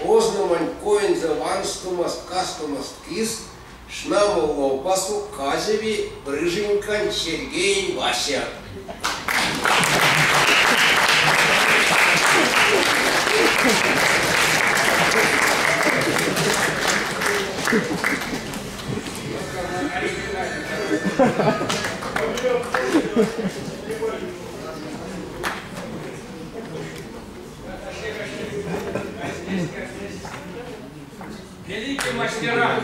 Озномань коензэ ванстомаст-кастомаст кис шнамо лопасо казеви Брыжинькань Сергеень Вася. Великие мастера.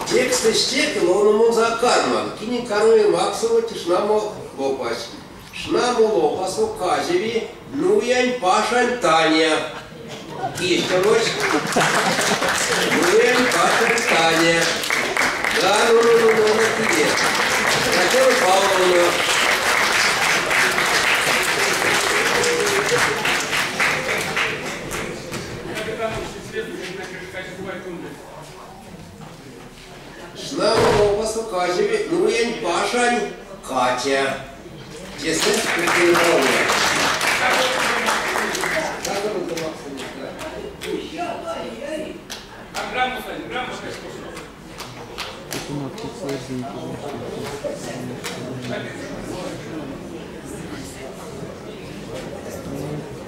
Текстэсь теке, ловномонзо а карман, кинень карми максомо те шнамо лопась. Шнамо лопасо казеви Нуянь Пашань Таня. Киштямось. Нуянь Пашань Таня. Да, ну, ну, ну, ну, ну, тебе. Татьяна Павловна. Шнамо лопасо казеви Нуянь Пашань Катя. Тесэ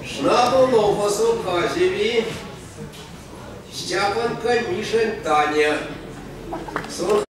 Шнамо лопасо казеви Стяпанка Мишань Таня. Сон.